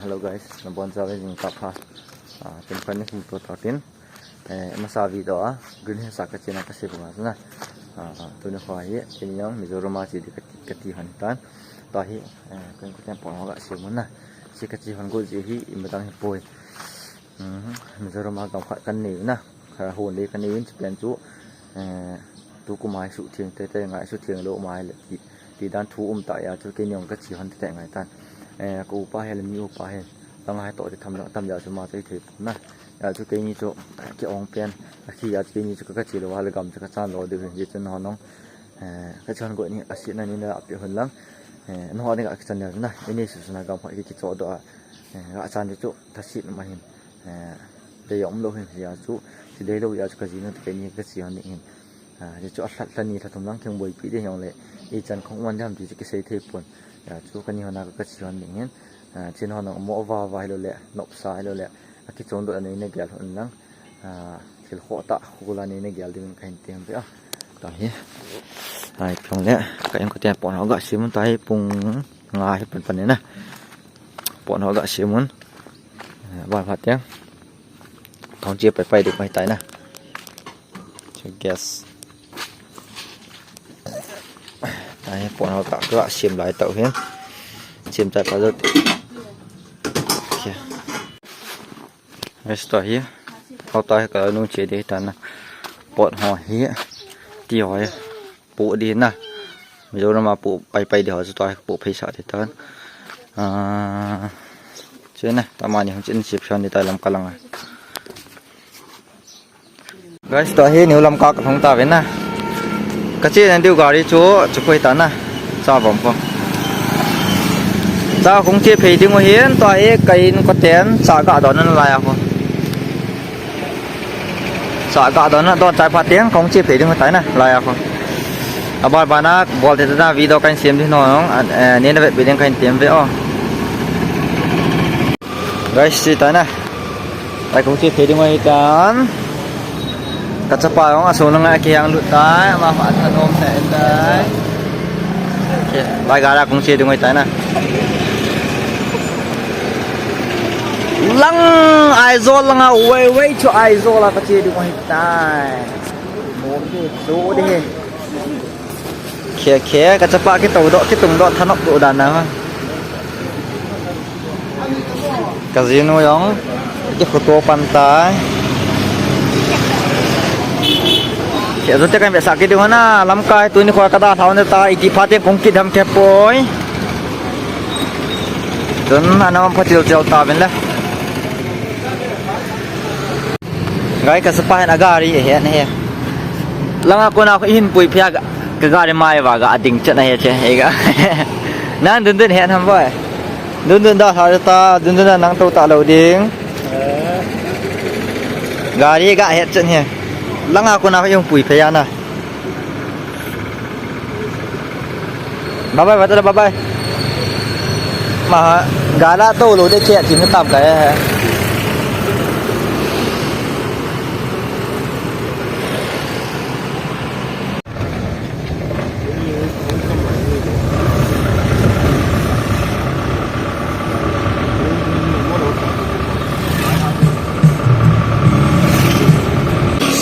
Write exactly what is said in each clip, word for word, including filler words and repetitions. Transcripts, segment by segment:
Hello guys, nabonchauvin jingkah pha. Ah, tun khat ni hung to ta tin. Eh, masa video a, green hills a ka chena ka sei banga na. Ah, ah, tuni kho hi, kei jong Mizoram a che ding ka ti, ka ti hon tan. Tua hi, eh, ka inkoten pon ho ga sei mun na. Che ka che hon go jeh hi, imadang hi poi. Mhm, Mizoram a gam khat kan nei u na. Kha hon le kan nei u in chu pen chu, eh, tukum a hi suhtheng teitei ngai, suhtheng lou ma hi le ti, ti dan thu um ta a chu kei jong ka che hon teitei ngai tan. Eh, ka upa hi le mi upa hi, langa hi toh ti tham jong, tam jeh chu ama chu i thei pon na. Hijeh chun keini chu, eh, ki ong pen, akhi a chu keini chu ka, ka che lou a le gam chu ka chan lou diu hi, hijeh chun hon jong, eh, ka che hon go ni, asetna ni na pe hon lang, eh, nangho dinga ka chan lou na, ini su su na gam ho ki, ki cho doh a, eh, ka chan chu, thasetna ma hin, eh, dei um lou hin, hijeh chun, ti dei lou hijeh chun ka jinu te keini ka che hon ding hin. Ah, hijeh chun alha, lha ni lha thum lang keng boipi ding jong le, ichan khong um jam ti chu kisei thei pon. Hijeh chun keini hon a ka, ka che hon ding hin. Ah, chen hon a mo va va hilou le, nopsa hilou le, akichon doh a nei na gel hon lang. Ah, thil khoh tah, khula nei na gel ding ka hin tem ve a. Tua hi. Ai, pong le, ka inkoten pon ho ga sei mun ta hi pung nga hi pan pan ni na. Pon ho ga sei mun. Eh, ban phat teng. Kong che pai pai ding mai tai na. Che gas. Tai pon ho ga, ga sem lai tau hin. Sem tai pa jot. Okay. Rest hi. Ho ta hi ka nung che ding ta na. Pon ho hi. Ti ho hi. Pu di na. Mizoram a pu pai pai di ho chu tua hi pu phei sa di tan. Ah, che na, tamani hung chen sip san di ta lam ka lang a. Guys, tua hi New Lamka ka lhung ta ve na. Ka che na diu gari chu, chu koi ta na. Cha vom ko. Cha kong che phei ding u hin, tua hi ka inkoten, cha ga don na lai a ko. Sa ga don na, don chai pha teng kong che phei ding tai na, lai a ko. Abar bana, bol te na video kan sem ding no, eh, nei na vet ding kan tem ve o. Guys, che tai na. Tai kong che phei ding mai tan. Ka chapa jong asung langa kihang lut tai, ama pha thanom tai tai. Okay, lai gari a kong che ding mai tai na. Lang Aizawl langa, wei wei chu Aizawl a ka che ding ahi tai. Mo chu chu de he. Khe khe ka chapa kitou doh, kitung doh thanop doh dan na. Ka jinu jong kikhuto pan tai. Khe jote kan vetsah kit ding hon a, Lamka hi tuni kho ka dalha u ne ta, iti pha teng kong kit ham khe poi. Tun ana um pha chil chil ta ven le. Guys, ka chapa hin a gari ahe na he. Langa kona kho i hin pui phei a ka, ka gari mai va ga ding chet na he che, e ga. Nan dun dun he nam boy. Dun dun da ha ta, dun dun da nang to ta lo ding. Gari ga he chet he. Langa kona kho i hin pui phei a na. Bye bye, bye bye. Ma, gala to lo de che, chim tam ka he.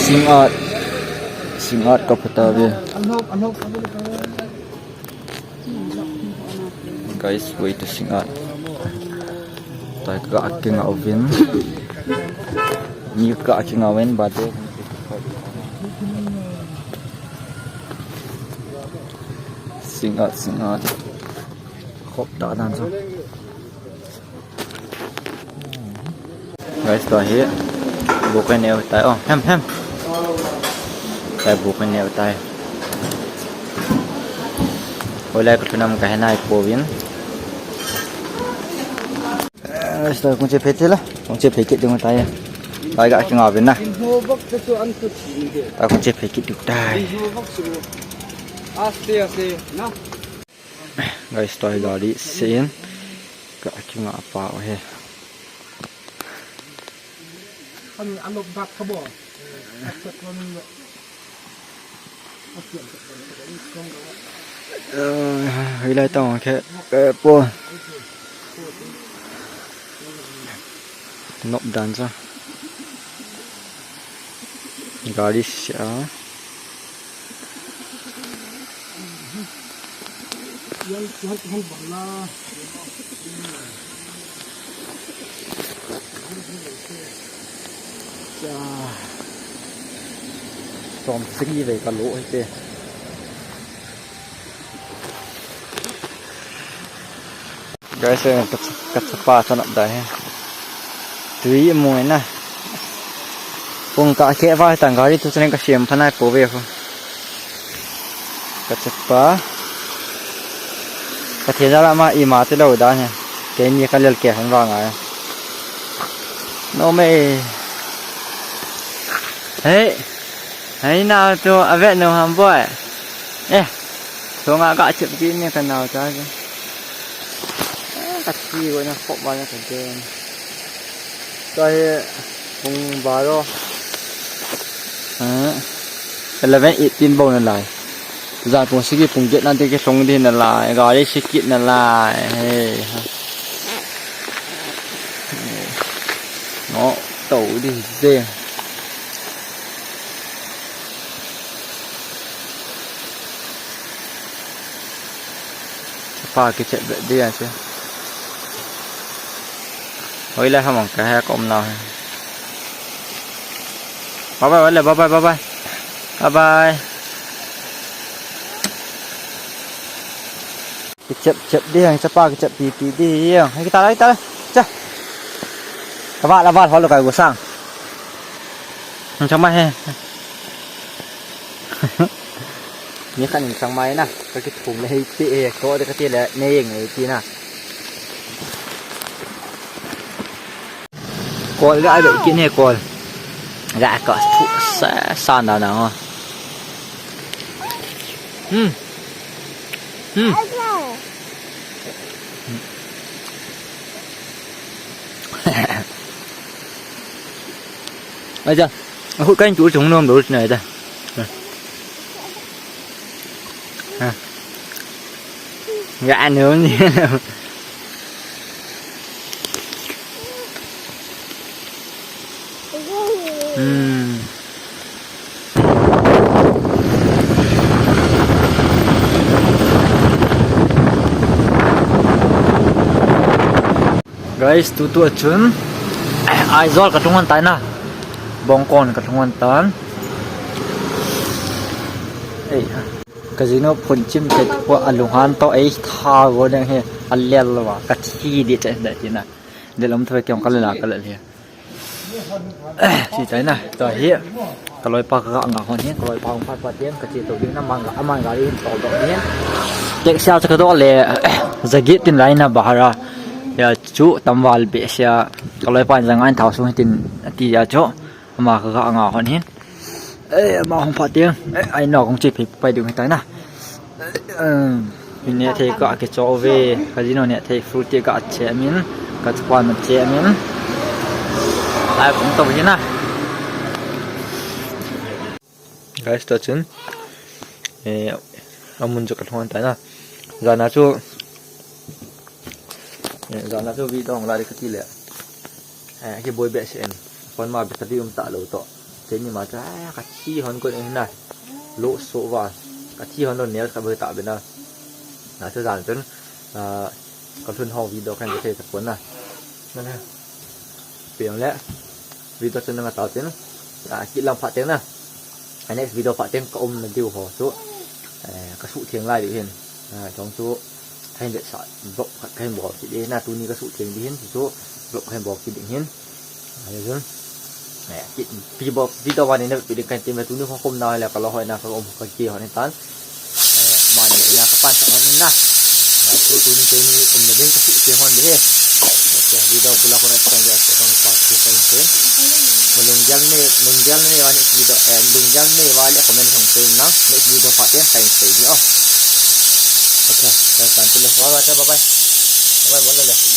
Singat. Singat ka pha ta ve. Guys, wait to singat. Tai ka kinga uvin. Ni ka kinga uvin ba de. Singat, singat. Khop ta dan so. Guys, tua hi bu ka neo tai. Oh, hem, hem. Tai bu ka neo tai. Hoilai ka thunam ka he nai pouvin. Guys, tua kong che phei te la. Kong che phei kit ding tai. Tai ka kinga uvin na. Tai kong che phei kit ding tai. Aste, aste, na. Guys, tua hi gari se in ka kinga pa u he. Eh, hilai tang khe, eh, po. Nop dan cha. Gari sia. Yan, yan, yan, bala. Cha. Som sagi ve ka lo hite. Guys, eh, ka, ka chapa cha nop dai he. Tui mu na. Pung ka khe va ta gari tu chen ka siam phanai po ve ho. Ka chapa. Ka thei la ma i ma te lo da he. Keini ka lel ke han va ngai. No me. Hey. Hey, nao tu, a vet nu ham boy. Eh, sunga ka chep kit ni ka nao ta ke. Eh, ka thi ko na khop ba na ka den. Tua hi pung baro. Eh, eleven eighteen bou na lai. Jan pung sagi pung get na te ke song di na lai. Gari sikit na lai. Hey, ha. No, to di de. Chapa kichep be dia che. Hoilai ham ang ka he kom na he. Bye bye, bye bye, bye bye. Bye bye. Kichep, chep di hang, chapa kichep pi, pi di hang. Hai kita lai, kita lai. Cha. Aval, aval, hol kai gosang. Hang chama he. Ni kan chang mai na. Ka kithum le hei ti e, ko de ka ti le ne yeng e ti na. Kol ga ai be kit ne kol. Ga ka thu sa, sa na na ho. Hmm. Hmm. Aja, aku kan tu chung nom dulu sini aja. Ha. Ga anu ni. Hmm. Guys, tutu a chun Aizawl ka tlung hon tai na. Bawngkawn ka tlung hon tan. Ei, ka jinu phun chim te tu a lunghan to ei tha go deng he a lel lo wa ka thi di che da ti na. Lel om thoi kiong ka lel a ka lel he. Eh, si tai na, to hi. Ka loipa ka ga nga hon hi, ka loipa hung phat phat ding, ka che to ding na mang ga, amang gari hin to do ding. Tek sia cha ka do le, eh, zagit tin lai na bahara. Ya chu tamval be sia, ka loipa jang an thau sung tin ti ya chu. Ama ka ga nga hon hin. Eh, ama hung phat ding. Eh, ai no kong che phi pai ding tai na. Min ne thei ka ke cho ve, ka jinu ne thei fruit te ka che min, ka chapa na che min. Lai kong to hi na. Guys, to chun. Eh, amun chu ka tlung tai na. Jana chu. Eh, jana chu video hung lai ka ti le. Eh, ki boi be se en. Kon ma be ka di um ta lo to. Keini ma cha, eh, ka thi hon ko ni na. Lo so va. Ka thi hon lo nel ka be ta be na. Na chu jan chun, ah, ka lhun ho video kan ka thei ta pon na. Na na. Piang le. Video chun na ta chun. Ah, ki lam pha teng na. Ah, next video pha teng ka um na diu ho chu. Eh, ka su thiang lai diu hin. Ah, chong chu. Thai le sa. Vlog khat ka hin bol ki di na. Tuni ka su thiang di hin. Chu vlog ka hin bol ki di hin. Ahi jun. Eh, ki, pi bo, pi to wani na pi ding kan ti me tuni khong khom na le ka lo hoi na ka um ka ki hon tan. Eh, mani na ka pan sa hon na. Eh, tu tuni tuni um na ding ka si ke hon de he. Okay, video bula ko na kan ja sa kan pa tu kan se. Malung jal ne, lung jal ne wani video, eh, lung jal ne wali comment hong se na. Next video pa te kan se di oh. Okay, kan san tu le. Bye bye, bye bye. Bye bye, bye bye.